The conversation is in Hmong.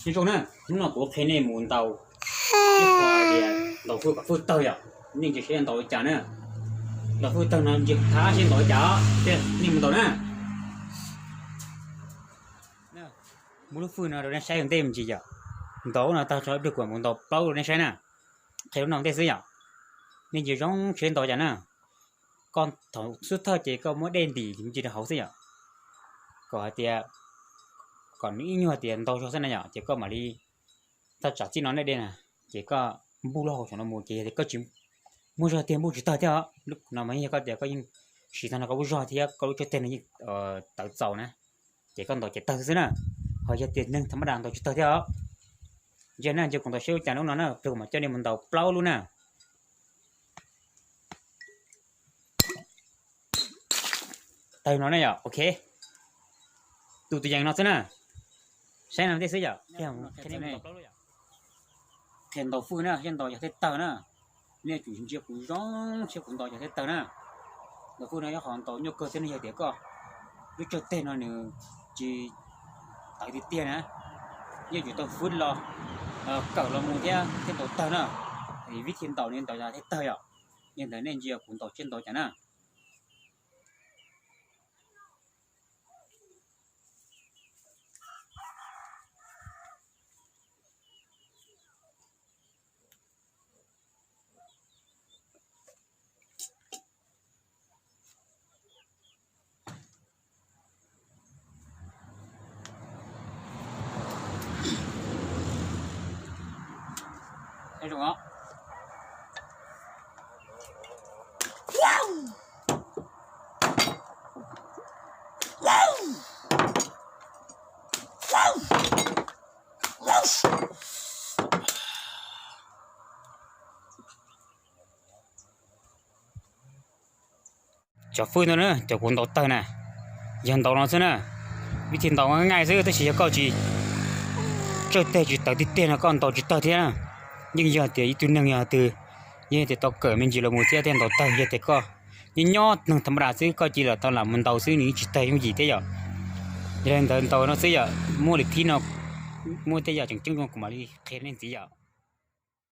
Nyob zoo na, hnub no kuv qhia nej mus ntaus ib qho tias ntaus fwj kom fwj tawg yom. Nej ntsia saib ntaus li cas na. Ntaus fwj tawg no ntsia thab seb ntaus li cas, nej mus ntaus na. Muab lub fwj no rau nej saib ua ntej me ntsis yom. Ntaus no tag tso ib pliag kuv mam mus ntaus plaub rau nej saib na. Qhia lub no ua ntej xwb yom. Nej ntsia zoo saib ntaus cas na. Koj thaum xub thawj ces koj muab dej ntim me ntsis rau hauv xwb yom. Kom hais tias, kom nws ib nyuag tias ntau zog xwb na yom, ces koj mam li, thaj tsam txij no nej dej na, ces koj npuj lub hauv saum no mus ces yog tias koj tsis muaj zog tiag npuj tsis tawg thiab os. No mas yog koj tias koj yeej siv tag no koj lub zog thiab koj lub tsawg teg no yeej tawv txaus na, ces koj ntaus ces tawg xwb na. Ho yog tias neeg tham mab das ntaus tsis tawg thiab os. Ntsia na, ntsia kuv ntaus saib ua cas lub no na, pliag kuv mam coj nej mus ntaus plaub lub na. Tawg no na yom, ok. Tus tus yees no xwb na. Saib no tej xwb yom. Qhia ntaus fwj na, saib ntaus yog thiaj tawg na. Nej tsum ntsia kuv zoo saib kuv ntaus yog thiaj tawg na. Ntaus fwj no yog qhov ntaus nyuaj kawg thiab, yog tias koj lub tsawg teg no nws tsis tawv tiag tiag na, yeej tsum tau fwb los kawm los mus thiab thiaj ntaus tawg na. Vib thib ntaus nws ntaus yog thiaj tawg yom. Yog ntawd nej ntsia kuv ntaus saib ntaus cas na. Cov fwj ntawd na, cov kuv ntaus tawg na, yog ntaus no xwb na. Vib thib ntaus nqaij xwb, tab sis yog koj tsis, tsawg teg tsis tawv tiag tiag no koj ntaus tsis tawg thiab na. Yeej yog tias ib tug neeg yog twg, yeej tias tau kawm me ntsis los mus thiab thiaj ntaus tawg, yog tias koj nyob nyob neeg tham mab das xwb koj cia li tau lam mus ntaus xwb nws yeej tsis tawg yooj yim thiab yom. Yog li ntawd ntaus no xwb yom, muaj li thib no, muaj tej yam tseem ceeb zoo kuv mam li qhia nej ntxiv yom.